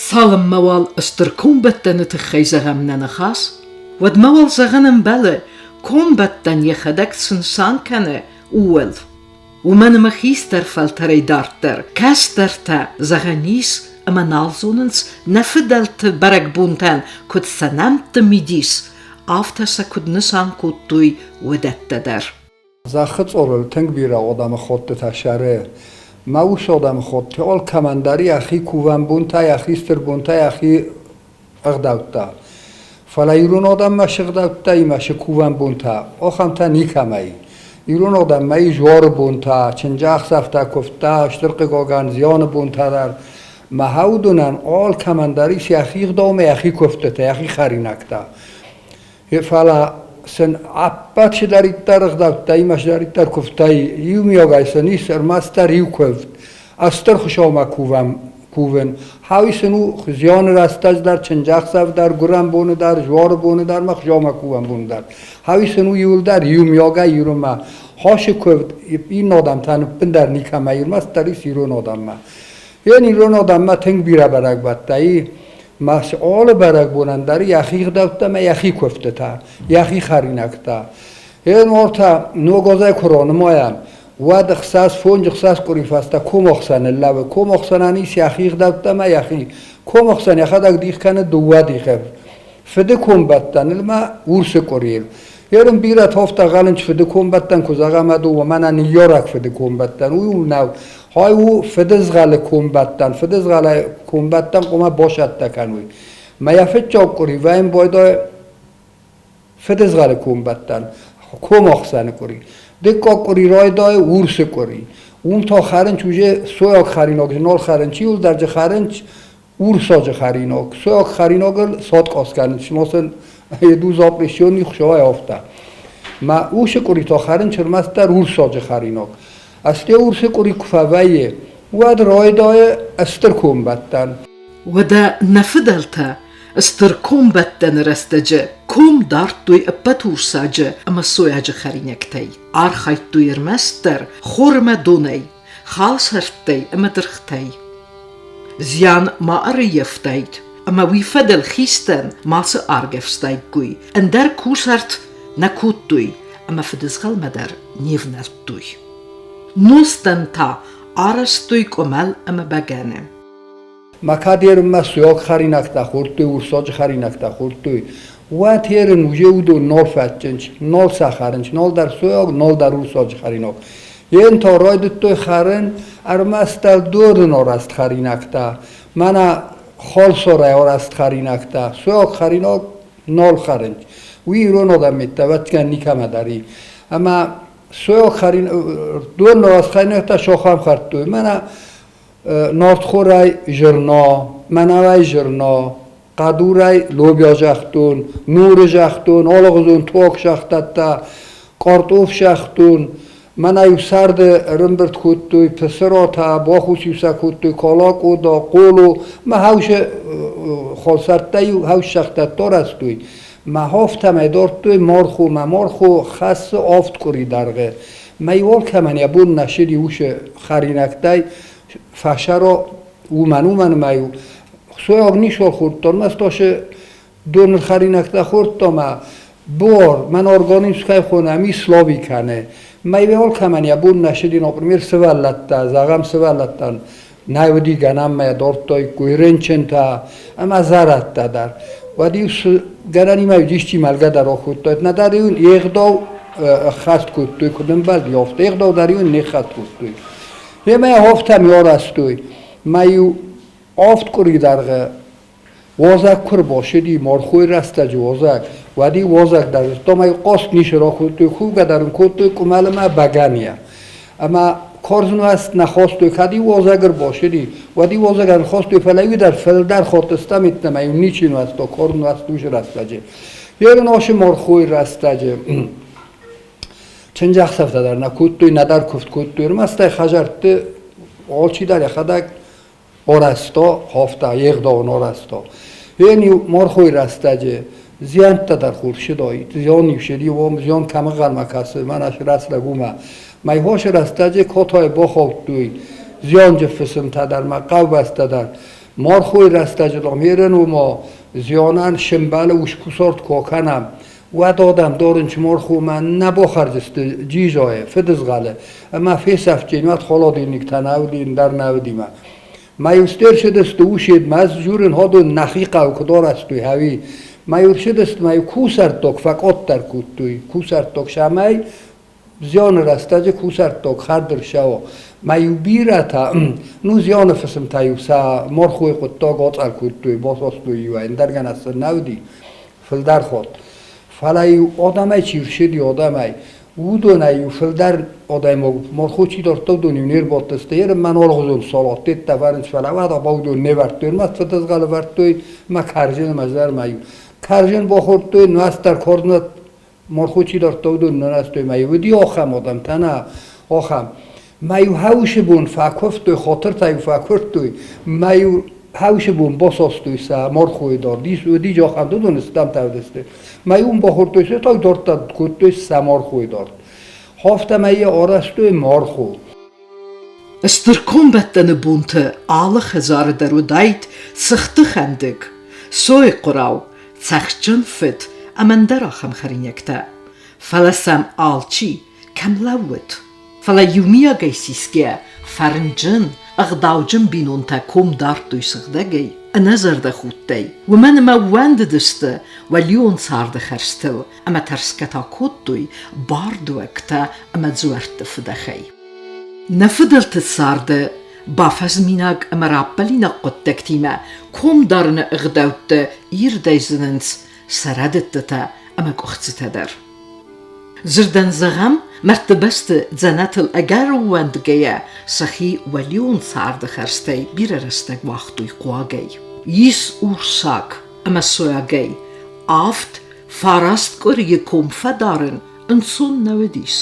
Цалынмӕ уал стыр комбӕттӕны тыххӕй зӕгъӕм нӕ ныхас, уӕдмӕ уал зӕгъын ӕмбӕлы, комбӕттӕн йӕхӕдӕг цы нысан кӕны, ууыл. Уымӕн ӕмӕ хистӕр фӕлтӕрӕй дарддӕр кӕстӕртӕ, зӕгъӕн ис, ӕмӕ нал зонынц нӕ фыдӕлты бӕрӕгбонтӕн куыд сӕ нӕмтты мидис, афтӕ сӕ куыд нысан кодтой, уыдӕттӕ дӕр. Зӕххы цъорыл тынг бирӕ адӕмы ходтытӕ сӕры. Мӕ ус адӕмы ходты алкӕмӕн дӕр йӕхи кувӕн бонтӕ, йӕхи стыр бонтӕ, йӕхи ӕгъдӕуттӕ. Фӕлӕ ирон адӕммӕ цы гъдӕуттӕ имӕ цы кувӕн бонтӕ, ахӕмтӕ никӕмӕ и. Ирон адӕммӕ ис зуары бонтӕ, чындзӕхсӕвтӕ, куывдтӕ, стыр хъыгагӕн, зианы бонтӕ дӕр. Мӕ уыдонӕн алкӕмӕн дӕр ис йӕхи гъдау ӕмӕ йӕхи куывдтытӕ, йӕхи хӕринӕгтӕ. Фӕлӕ сын ӕппӕт цыдӕриддӕр ӕгъдӕуттӕй ӕмӕ цыдӕриддӕр куывдтӕй иумиагӕй сын ис ӕрмӕстдӕр иу куывд. Стыр Хуыцаумӕ кувӕм, кувын. Хауи сын у зианы рӕстӕджы дӕр, чындзӕхсӕв дӕр, гуырӕн боны дӕр, зуары боны дӕр ӕмӕ Хуыцаумӕ кувӕн боны дӕр. Хауи сын у иуылдӕр иумиагӕй иронмӕ. Хосы куывд иннӕ адӕмтӕн ӕппындӕр никӕмӕ, ӕрмӕстдӕр ис ирон адӕммӕ. Йе ирон адӕммӕ тынг бирӕ бӕрӕгбӕттӕ и. Ма алы бӕрӕгбонӕн дӕр йӕхи гъдӕуттӕ ӕмӕ йӕхи куывдтытӕ, йӕхи хӕринӕгтӕ. Гъе та ногазӕй куы ранымайӕм, уӕд ӕхсӕз, фондз ӕхсӕз къуыри фӕстӕ комахсӕн ныллӕууы. Комахсӕнӕн ис йӕхи гъдӕуттӕ ӕмӕ йӕхи. Комахсӕн йӕхӕдӕг дих кӕны дыууӕ дихы. Фыды комбӕттӕныл ма урсы къуырийыл. Ерын бирӕ тофтӕ гъӕлынч фыды комбӕттӕн куы зӕгъӕм ӕд уымӕн ныййарӕг фыды комбӕттӕн. Уый у нӕу. Хай у фыдызгъӕлы комбӕттӕн. Фыдызгъӕлы комбӕттӕн хъуамӕ басӕттӕ кӕной. Мӕ йӕ фыццаг къуыри вӕйын байдайы фыдызгъӕлы комбӕттӕн, комахсӕны къуыри. Дыккаг къуыри райдайы урсы къуыри. Уым та хӕрынч уже сойаг хӕринаг, нал хӕрынч, иуылдӕр хӕрынч урсаджы хӕринаг. Сойаг хӕринагыл саткъас кӕнын, сын еду запрещенный хуысауӕй афтӕ. Мӕ усы къуыри та хӕрын ӕрмӕстдӕр урсаджы хӕринаг. Асте урсы къуыри куы фӕвӕййы, уӕд райдайы стыр комбӕттӕн. Уӕдӕ нӕ фыдӕлтӕ стыр комбӕттӕны рӕстӕджы ком дардтой ӕппӕт урсаджы ӕмӕ сойаджы хӕринӕгтӕй. Архайдтой ӕрмӕстдӕр хор ӕмӕ донӕй, халсӕрттӕй ӕмӕ дыргътӕй. Зиан ма ӕрӕййӕфтаид, ӕмӕ уый фӕдыл хистӕн мацы аргӕвстаиккой, ӕндӕр кусарт нӕ кодтой ӕмӕ фыдызгъӕлмӕ дӕр не внӕлдтой. Нозтӕн та арӕзтой къуымӕл ӕмӕ бӕгӕны. Макадермӕ суаг хӕринӕгтӕ хордтой, урсаджы хӕринӕгтӕ хордтой. Уӕд ерын уже уыдон нал фӕтчынч, нал сӕ хӕрынч, нал дӕр суаг, нал дӕр урсаджы хӕринаг. Ен та райдыдтой хӕрын ӕрмӕстдӕр дурын арӕзт хӕринӕгтӕ, мӕнӕ халсарӕй арӕзт хӕринӕгтӕ, суаг хӕринаг нал хӕрынч. Уый ирон адӕммӕ ӕвӕццӕгӕн никӕмӕ дӕр и. Ӕмӕ суаг хӕрин, дурын арӕзт хӕринӕгтӕ сахӕм хӕрдтой. Мӕнӕ нартхорӕй зӕрна, мӕнӕуӕй зӕрна, хъӕдурӕй лобиа загътон, нуры загътон, алыгъуызон туаг сагътӕттӕ, къартъоф сагътон. Мӕнӕ-иу сӕрды ӕрӕмбырд кодтой пысыратӕ, бахус-иу сӕ кодтой калакъода, хъоло. Мӕ хӕусы халсӕрттӕ-иу хӕус сагътӕттӕ арӕзтой. Мӕ афтӕмӕй дардтой мархо, мӕ мархо хӕссы авд къуыри дӕргъы. Мӕ алкӕмӕн йӕ бон нӕ ссыди уыцы хӕринӕгтӕй фӕсӕра, уымӕн ӕмӕ-иу сойаг ничуал хордтон, мӕ стасы доныл хӕринӕгтӕ хордтон ӕмӕ буар, мӕн организм кӕй хонӕм, ислави кӕны. Мӕ алкӕмӕн йӕ бон нӕ ссыди, например, сывӕллӕттӕ, зӕгъӕм, сывӕллӕттӕн нӕ уыди гӕнӕн ӕмӕ йӕ дардтаиккой рынчынтӕ ӕмӕ зӕрӕдтӕ дӕр. Уӕд-иу цы гӕнӕнимӕ исчи мӕлгӕ дӕр акодтаид, нӕдӕр-иу ын йе гъдау ӕххӕст кодтой, куыд ӕмбӕлди, афтӕ йе гъдау дӕр-иу ын не ххӕст кодтой. Гъемӕ йӕ афтӕ арӕзтой, мӕ-иу авд къуыри дӕргъы уазӕг куы рбацыди, мархойы рӕстӕджы уазӕг, уӕд-иу уазӕг дӕр зыдта, ӕмӕ-иу хъаст ницы ракодтой, кувгӕ дӕр ын кодтой къуымӕл ӕмӕ бӕгӕныйӕ. Ӕмӕ карз нуӕзт нӕ хастой, кӕд-иу уазӕг ӕрбацыди, уӕд-иу уазӕгӕн хастой, фӕлӕ-иу дӕр фылдӕр хатт стӕм-йеддӕмӕ-иу ничи нуӕзта карз нуӕзт уыцы рӕстӕджы. Ерын ацы мархойы рӕстӕджы чындзӕхсӕвтӕ дӕр нӕ кодтой, нӕдӕр куывд кодтой, ӕрмӕст ӕй хӕдзӕртты алчидӕр йӕхӕдӕг арӕзта, хафта, йе гъдауын арӕзта. Йен-иу мархойы рӕстӕджы зиӕнттӕ дӕр хурсыдаид, зиан-иу сыди, уым зиан кӕм ӕнхъӕлмӕ кӕсы, мӕнӕ срӕстӕг уымӕ. Мӕйхосы рӕстӕджы Котайы бахаудтой зианджын фысымтӕ дӕр ма хъӕубӕстӕ дӕр. Мархойы рӕстӕджы дам ерын уыма зианӕн сымбӕлы ус-кусарт куы акӕнӕм, уӕд адӕм дорынчы мархомӕ нӕ бахӕрдзысты джизайы, фыдызгъӕлы ӕмӕ фесӕфтджын, уӕд холодильниктӕ нӕ уыди, ӕндӕр нӕ уыди мӕ. Ма-иу стерсыдысты усед, ма дзурын ходон нӕхи хъӕуы куыд арӕзтой, ӕви. Ма-иу рцыдысты, ма-иу кусӕрттаг фӕкъаддӕр кодтой, кусӕрттаг сӕмӕй Зианы рӕстӕджы кусӕрттаг хӕрд ӕрцӕуы. Ма-иу бирӕтӕ, ну зианы фысымтӕ-иу сӕ мархойы хъуыддаг ацъӕл кодтой, басастой-иу ӕй, ӕндӕр гӕнӕн сын нӕ уыди, фылдӕр хатт. Фӕлӕ-иу адӕмӕй чи рцыди, адӕмӕй, уыдонӕй-иу фылдӕр адӕймаг мархо чи дардта, уыдон-иу не рбадтысты. Ерын мӕн алыгъуызон салат деттӕ вӕрынц, фӕлӕ уӕд уыдон не вӕрдтой, ӕрмӕст фыдызгъӕл ӕвӕрдтой мӕ кӕрдзын ӕмӕ зӕрмӕ-иу. Кӕрдзын бахордтой, нуӕзт дӕр хорз Мархо чи дардта, уыдон нӕ растой ма уыди ахӕм адӕмтӕ нӕ, ахӕм. Ма-иу хӕусы бон фӕкуывтой, хатыртӕ-иу фӕкуырдтой, ма-иу хӕусы бон басастой сӕ мархойы дард. Ис уыди ахӕм, уыдон стӕмтӕ уыдысты. Ма-иу ын бахордтой сӕ так дардта кодтой сӕ мархойы дард. Афтӕмӕй йӕ арӕзтой мархо. Стыр комбӕттӕны бонты алы хӕдзары дӕр уыдаид цыхты хӕндыг, сойы хъуырау, цӕхджын фыд ӕмӕ ӕндӕр ахӕм хӕринӕгтӕ. Фӕлӕ сӕм алчи кӕм лӕууыд. Фӕлӕ иумиагӕй сисгӕ, фӕрнджын, ӕгъдауджын бинонтӕ ком дардтой сыгъдӕгӕй, ӕнӕзӕрдӕхудтӕй, уымӕн ӕмӕ ууӕндыдысты уӕлион царды хӕрзтыл ӕмӕ тӕрсгӕ та кодтой бардуӕгтӕ ӕмӕ дзуӕртты фыдӕхӕй. Нӕ фыдӕлты царды бафӕзминаг ӕмӕ раппӕлинаг хъуыддӕгтимӕ ком дарыны ӕгъдӕуттӕ ирдӕй зынынц сӕ рӕдыдтытӕ ӕмӕ къуыхцытӕ дӕр. Дзырдӕн зӕгъӕм, мӕрдты бӕсты дзӕнӕтыл ӕгӕр ӕууӕндгӕйӕ сӕхи уӕлион царды хӕрзтӕй бирӕ рӕстӕг уагътой хъуагӕй. Ис урсаг ӕмӕ сойагӕй авд фараст къуырийы ком фӕдарын ӕнцон нӕ уыдис.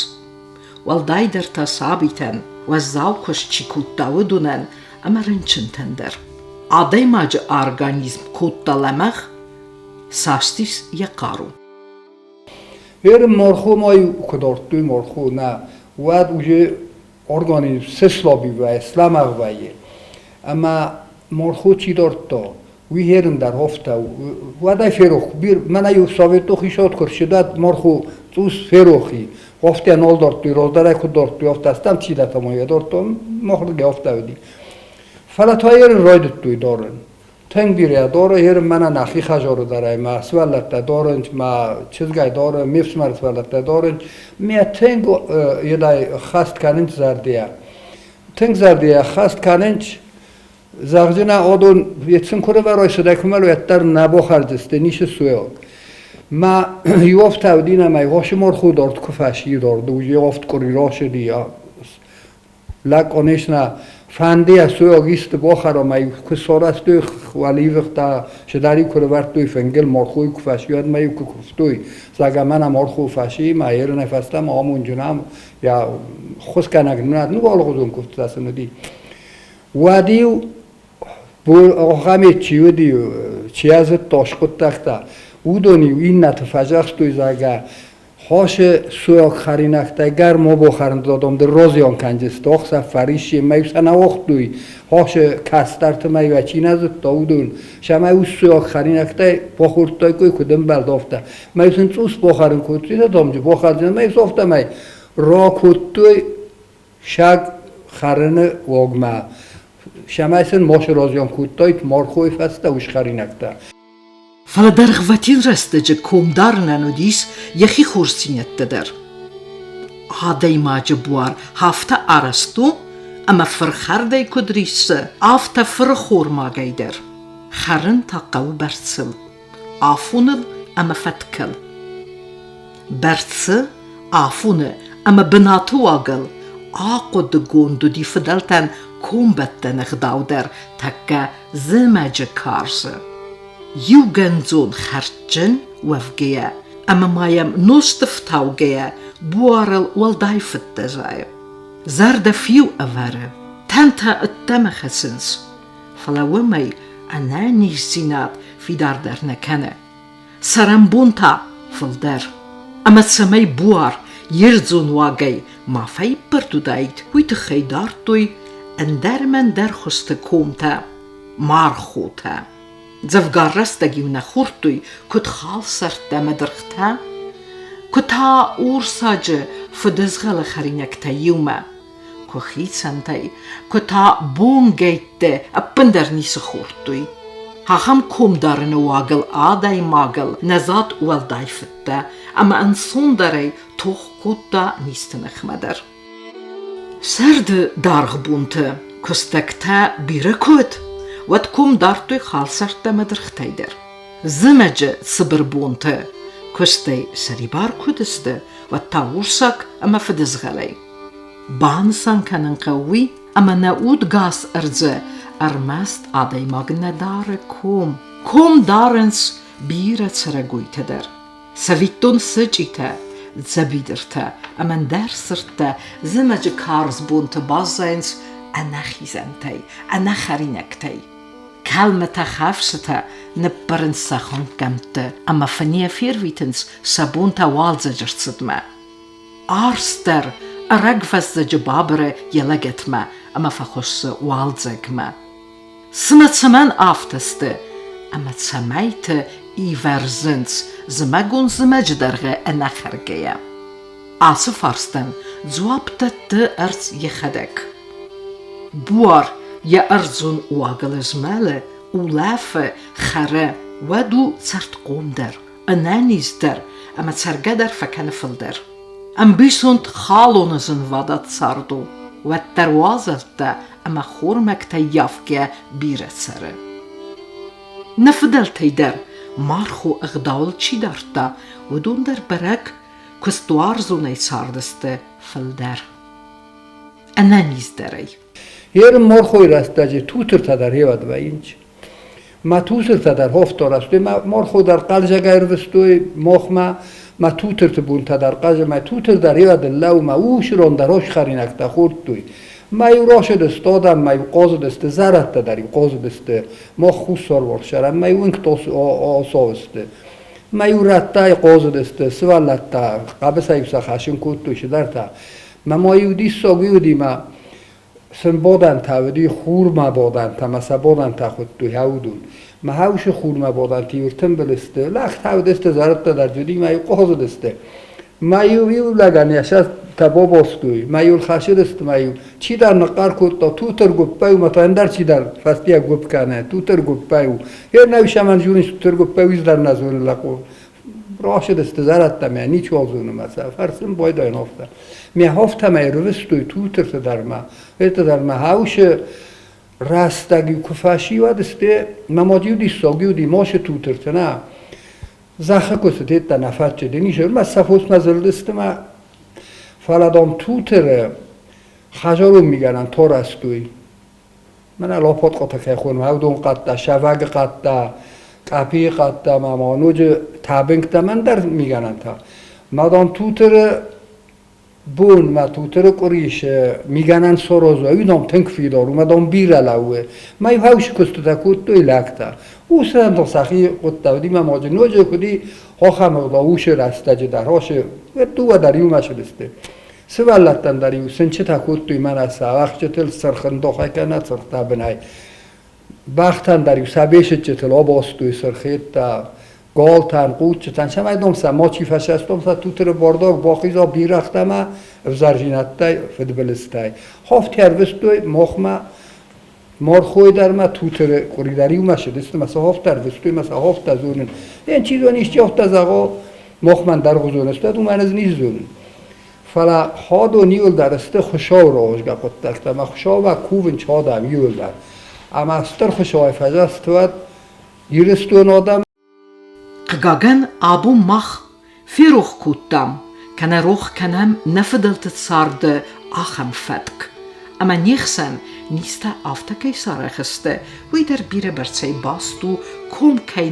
Уӕлдайдӕр та сабитӕн, уӕззау куыст чи кодта, уыдонӕн ӕмӕ рынчынтӕн дӕр. Адӕймаджы организм кодта лӕмӕгъ, састис йӕ хъару. Веры мархо-ма куы дардтой мархо, нӕ, уӕд уже организм сыслаби вӕййы, слӕмӕгъ вӕййы. Ӕмӕ мархо чи дардта, уый хӕрын дӕр афтӕ у. Уӕдӕй ферох, мӕнӕ-иу советон хицауад куы рцыд, уӕд мархо цъус ферох и. Афтӕ нал дардтой, раздӕр куыд дардтой, афтӕ стӕм чидӕртӕ ма йӕ дардтон, махырдыгӕй афтӕ уыди. Фӕлӕ та ерын райдыдтой дарын. Тынг бирӕ дары, ерын мӕнӕ нӕхи хӕдзары дӕр ӕй мӕ сывӕллӕттӕ дарынц, мӕ чызгӕй дары, ме фсымӕры сывӕллӕттӕ дарынц. Мӕ тынг едӕй хӕст кӕнынц зӕрдийӕ. Тынг зӕрдийӕ хӕст кӕнынц. Зӕгъдзынӕ, одон ецин куы рывӕрой, сыдӕй куы мӕлой, уӕддӕр нӕ бохӕрдзысты, ницы суӕг. Ма иофтӕ уыди нӕ мӕ гъосымор худорд куы фӕсидорд, уый офт къуыри росыди, лӕг, конечно, фӕнды суӕг исты бохӕром ӕй куы сорӕстой уӕливыхтӕ, сыдӕр-иу куы рывӕрдтой фынгыл, морхой куы фӕси, уӕдмӕ-иу куы куывтой, зӕгъгӕ, мӕнӕ морхо фӕси, ма ерынӕй фӕстӕмӕ амонджын ам, йӕ ххуысгӕнӕг нын ну алыгъуызон куывдтытӕ сын уыди. Уӕд-иу ахӕм чи уыди, чи азыдта скъуыддӕгтӕ, уыдон-иу иннӕты фӕдзӕхстой, зӕгъгӕ, хосы суӕг хӕринӕгтӕ гӕр мо бохӕрындзодом дыр розион кӕнджысты, охсӕв фӕрисси, мӕ-иу сӕ нӕ уагътой, хосы кӕстӕрты мӕ-иу чи нӕ зыдта, уыдон, сӕмӕ ус суӕг хӕринӕгтӕй бахордтой, куыд ӕмбӕлд, афтӕ. Мӕ-иу сын цъус бахӕрын кодтой, сӕ домджы бахӕрдзынӕ, мӕ-иу сӕ афтӕмӕй ракодтой саг хӕрыны уогмӕ. Цӕмӕй сын мосы розион кодтаид морхойы фӕстӕ усхӕринӕгтӕ. Фӕлӕ дӕргъвӕтин рӕстӕджы ком дарынӕн уыдис йӕхи хорздзинӕдтӕ дӕр. Адӕймаджы буар афтӕ арӕзт у, ӕмӕ фырхӕрдӕй куыд риссы, афтӕ фырхормагӕй дӕр. Хӕрын та хъӕуы бӕрцыл, афоныл ӕмӕ фӕткыл. Бӕрцы, афоны ӕмӕ бынаты уагыл ахъуыдыгонд уыди фыдӕлтӕн комбӕттӕны ӕгъдау дӕр тӕккӕ зымӕджы карзы. Иугӕндзон хӕрдджын уӕвгӕйӕ ӕмӕ ма йӕм нозты фтаугӕйӕ буарыл уӕлдай фыдтӕ зайы. Зӕрдӕ фиу ӕвӕры, тӕнтӕ ӕддӕмӕ хӕцынц, фӕлӕ уымӕй ӕнӕниздзинад фидардӕр нӕ кӕны. Цӕрӕнбон та фылдӕр. Ӕмӕ цӕмӕй буар йе рдзон уагӕй ма фӕиппӕрд уыдаид, уый тыххӕй дардтой ӕндӕр ӕмӕ ӕндӕр хуызты комтӕ. мархотӕ. Дзӕвгар рӕстӕг-иу нӕ хордтой куыд халсӕрттӕ ӕмӕ дыргътӕ, куы та урсаджы фыдызгъӕлы хӕринӕгтӕ иумӕ, куы хицӕнтӕй, куы та бонгӕйтты ӕппындӕр ницы хордтой. Ахӕм комдарыны уагыл адӕймагыл нӕ зад уӕлдай фыдтӕ ӕмӕ ӕнцондӕрӕй тох кодта низты ныхмӕ дӕр. Сӕрды даргъ бонты куыстӕгтӕ бирӕ куы уыд, уӕд ком дардтой халсӕрттӕ ӕмӕ дыргътӕй дӕр. Зымӕджы цыбыр бонты куыстӕй сӕрибар куы уыдысты, уӕд та урсаг ӕмӕ фыдызгъӕлӕй. Банысан кӕнын хъӕуы уый, ӕмӕ нӕ удгас ӕрдзы ӕрмӕст адӕймаг нӕ дары ком. Ком дарынц бирӕ цӕрӕгойтӕ дӕр. Цӕвиттон сычъитӕ, дзӕбидыртӕ ӕмӕ ӕндӕр сырдтӕ зымӕджы карз бонты баззайынц ӕнӕхизӕнтӕй, ӕнӕхӕринӕгтӕй. Кӕлмытӕ хӕфсытӕ ныппырынц сӕ хуынкъгӕмтты ӕмӕ фынӕйӕ фервитынц сӕ бонтӕ уалдзӕджы рцыдмӕ. Арс дӕр ӕрӕгвӕззӕджы бабыры йӕ лӕгӕтмӕ ӕмӕ фӕхуыссы уалдзӕгмӕ. Цымӕ цӕмӕн афтӕ сты ӕмӕ цӕмӕйты ивӕрзынц зымӕгон зымӕджы дӕргъы ӕнӕхӕргӕйӕ? Ацы фарстӕн дзуапп дӕтты ӕрдз йӕхӕдӕг. Буар йӕ ӕрдзон уагыл змӕлы, улӕфы, хӕры, уӕд у цӕрдхъомдӕр, ӕнӕниздӕр ӕмӕ цӕргӕ дӕр фӕкӕны фылдӕр. Ӕмбисонд халоны зынвадат цард у, уӕддӕр уазӕлттӕ ӕмӕ хормӕгтӕ ййафгӕ бирӕ цӕры. Нӕ фыдӕлтӕй дӕр мархо ӕгъдауыл чи дардта, уыдон дӕр бӕрӕг куыстуарзонӕй цардысты фылдӕр. Ӕнӕниздӕрӕй. Ерын морхой рӕстӕджы тутыртӕ дӕр хевӕд вӕййынц. Мӕ тутыртӕ дӕр хофто растой, мӕ морхо дӕр хъӕлзӕгӕй ӕрвыстой мохмӕ, мӕ тутырты бунтӕ дӕр хъӕзы, мӕ тутыр дӕр еуӕд лӕуу, мӕ усрон дӕр хосхӕринӕгтӕ хордтой. Мӕ-иу росыдысты адӕм, мӕ-иу хъазыдысты, зӕрӕдтӕ дӕр-иу хъазыдысты, мах хуссарварсӕрӕн, мӕ-иу уынгты ацӕуысты. Мӕ-иу рӕттӕй хъазыдысты, сывӕллӕттӕ хъӕбысӕй-иу сӕ хӕссын кодтой чидӕртӕ. Мӕ ма-иу диссаг уый уыди, мӕ сын бодӕнтӕ уыди, хурмӕ бодӕнтӕ мӕ сӕ бодӕнтӕ хуыдтой хӕудун. Мӕ хӕусы хурмӕ бодӕнты иу ӕртымбыл сты, лӕгтӕ уыдысты, зӕрӕдтӕ дӕр уыди, мӕ-иу хъазыдысты. Мӕ-иу иу лӕгӕн йӕ сӕртӕ бабастой, мӕ-иу ӕрхӕссыдысты, мӕ-иу чидӕр ныхъхъӕр кодта, тутыр гуыппӕй у, мӕ та ӕндӕр чидӕр фӕстийӕ гуыпп кӕны, тутыр гуыппӕй у. Гъе нӕ усӕмӕн зоныс, тутыр гуыппӕй уый дӕр нӕ зоны лӕппу. Рацыдысты зӕрӕдтӕ мӕ ничиуал зоны мӕ сӕ фӕрсын байдайын афтӕ. Мӕ афтӕмӕй ӕрвыстой тутырты дӕр ма, это дӕр ма хаусы рӕстӕг-иу куы фӕсивӕд сты, мӕ мад-иу диссаг уыди, мосы тутырты нӕ. Зӕххы куы цыдеттӕ нӕ фӕччыди, ницы, мӕ сӕ фосмӕ зылдысты мӕ. Фӕлӕ дам тутыры хӕдзарон мигӕнӕн торӕстой. Мӕнӕ лопоткъотӕ кӕй хонӕм, уыдон хъӕдтӕ, сӕвӕгы хъӕдтӕ, къӕпийы хъӕдтӕ ӕмӕ ма ноджы тӕбынгтӕ ӕмӕ ӕндӕр мигӕнӕнтӕ. Мадам Тутыры бон мӕ Тутыры къуырисы мигӕнӕн сорозо, уый дам тынг фидар у, мӕ дам бирӕ лӕууы. Мӕ иу хаусы куыстытӕ кодтой лӕгтӕ. Усӕн та сӕхи хъуыддаг уыди мӕ ма ноджы куыди ахӕм ӕгъдау усы рӕстӕджы дӕр, усы дыууӕ дӕр иумӕ цыдысты. Сывӕллӕттӕн дӕр-иу сынчытӕ кодтой мӕнӕ сӕ ӕхджытыл цырхындохӕй кӕнӕ цырхтӕбынӕй. Бӕхтӕн дӕр-иу сӕ бесыччытыл абастой цырхеттӕ, галтӕн, хъуццытӕн, цӕмӕй дам сӕ мачи фӕсӕстом сӕ тутыры бардаг бахиза бирӕгътӕ ӕмӕ ӕвзӕрдзинӕдтӕй, фыдбылызтӕй. Хафт ӕрвыстой махмӕ мархой дӕр ма тутыры къуыри дӕр иумӕ цыдысты мӕ сӕ хафт ӕрвыстой мӕ сӕ хафтӕ зонын. Ен чи зоны, исчи афтӕ зӕгъа, махмӕ ӕндӕргъуызон сты, уымӕн ӕз ницы зонын. Фӕлӕ хӕдон иуылдӕр сты Хуыцауы рохсгӕ хъуыддӕгтӕ ӕмӕ Хуыцаумӕ кувынц адӕм иуылдӕр. Ӕмӕ стыр Хуыцауӕй фӕзӕрстуӕд Ирыстоны адӕм. Хъыгагӕн, абон мах ферох кодтам, кӕнӕ рох кӕнӕм нӕ фыдӕлты царды ахӕм фӕтк, ӕмӕ не хсӕн низтӕ афтӕ кӕй сарӕх сты, уый дӕр бирӕбӕрцӕй баст у, ком кӕй